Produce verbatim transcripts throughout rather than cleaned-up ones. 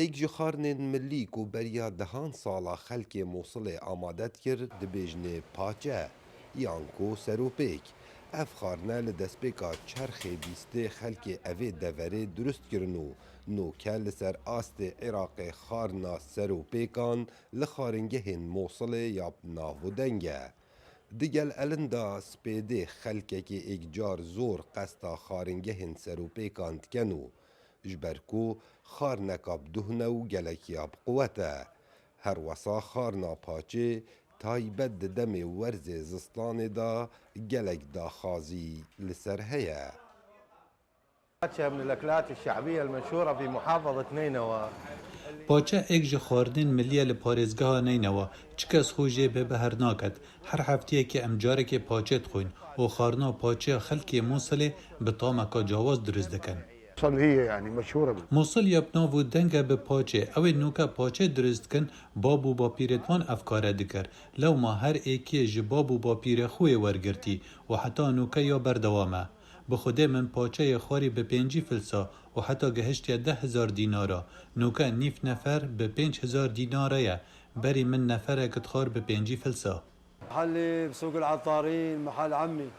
Êk ji xarnên milî ku beriya dehan sala xelkê Mûsilê amade dikir, dibêjinê paçe yan ku serûpêk. Ev xarne li destpêka çerxê bîstê xelkê evê deverê durust kirin û noke li ser astê Iraqê xarna serûpêkan li xaringehên Mûsilê ya nav û deng e. Digel elinda spêdê xelkekê êkcar zor qesta xaringehên serûpêkan diken û ji ber ku xarneka bi duhne û gelek ya bi quwet e. Her wesa xarna paçê taybet di demê werzê zistanê de gelek daxwazî li ser heye. من الأكلات الشعبية المشهورة في محافظة نينوى. Paçe êk ji xwarinên milî ye li parêzgeha Neynewa. Çi kes xwe jê bê bi her naket. Her heftiyekê em carekê paçê dixwin û xarina paçeya xelkê Mûsilê bi tameka cawaz dirust dikin. Mûsil ya bi nav û deng e bi paçê. Ew ê noke paçê dirust dikin, bab û bapîrêt wan ev kare dikir. Lewma her êkê ji bab û bapîrê xwe yê wergirtî û heta noke ya berdewam e. Bi Xwedê min paçeyê xwarî bi pêncî filsa û heta gihiştiye deh hezar dînara. Noke nîv nefer bi pênc hezar dînare ye. Berî min neferek dixwar bi pêncî filsa. محلي بسوق العطارين، محل عمي،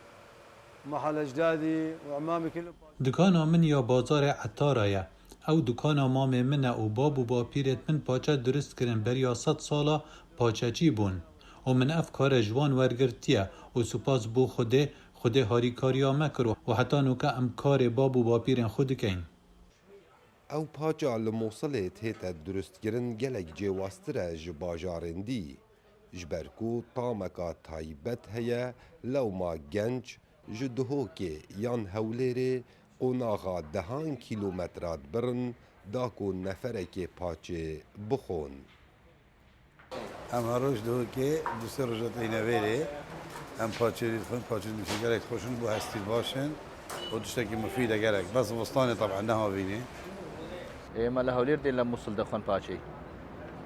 محل أجدادي وعمامي كلهم. Dukana min ya bazarê Etara ye. Ew dukana mamê min e û bab û bapîrêt min paçe dirust kirin beriya sed sala paçeçî bûn. Û min ev kare ji wan wergirtiye û spas bo Xwedê, Xwedê harîkariya me kir û heta noke em karê bab û bapîrên xwe dikeyn. Ew paça li Mûsilê tête durustkirin gelek cêwaztir e ji bajarên dî. Ji ber ku tameka taybet heye, lewma genc ji Duhokê yan Hewlêrê qonaxa dehan kîlometra dibirin, da ku neferekê paçê bixwin. Em her roj Duhokê du sê roja teyne vêrê. Em paçêrî dixwin, paçêrî dixwin gelek xweş in, bo hestî baş in û tiştekî mufîd e gelek. Bes zivistanê teb'en ne havînê. ئێمە لە هەولێر دێن لە موسڵ دەخۆن پاچەی.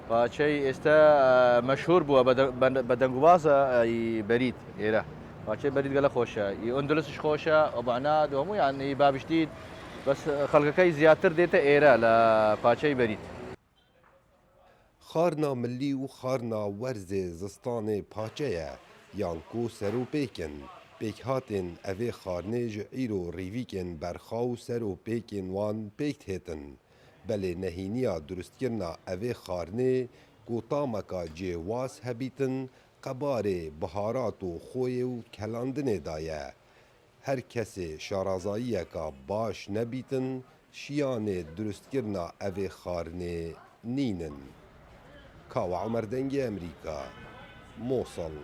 پاچەی ئێستا، ئە، مەشهور بووە بە دە-، بە، بە دەنگوبازە، ئەی بەرید ئێرە. پاچەی بەرید گەلە خۆشە. ئی ئەندلسش خۆشە، ئەبعنا دۆمو، یعنی، بابشتید. بەس خەڵکەکەی زیاتر دێتە ئێرە لە پاچەی بەرید. Xarna milî û xarna werzê zistanê paçe ye, yan ku serûpêk in. Pêkhatên evê xarnê ji îro rîvîkên berxaw û serûpêkên wan pêk dihêtin. Belê nehîniya durustkirina evê xarnê ku tameka cêwaz hebîtin, qebarê biharat û xoyê û kelandinê de ye. Her kesê şarazayiyeka baş nebîtin, şiyanê durustkirina evê xarnê nînin. Kawa Omer, Dengê Emerîka, Mosul.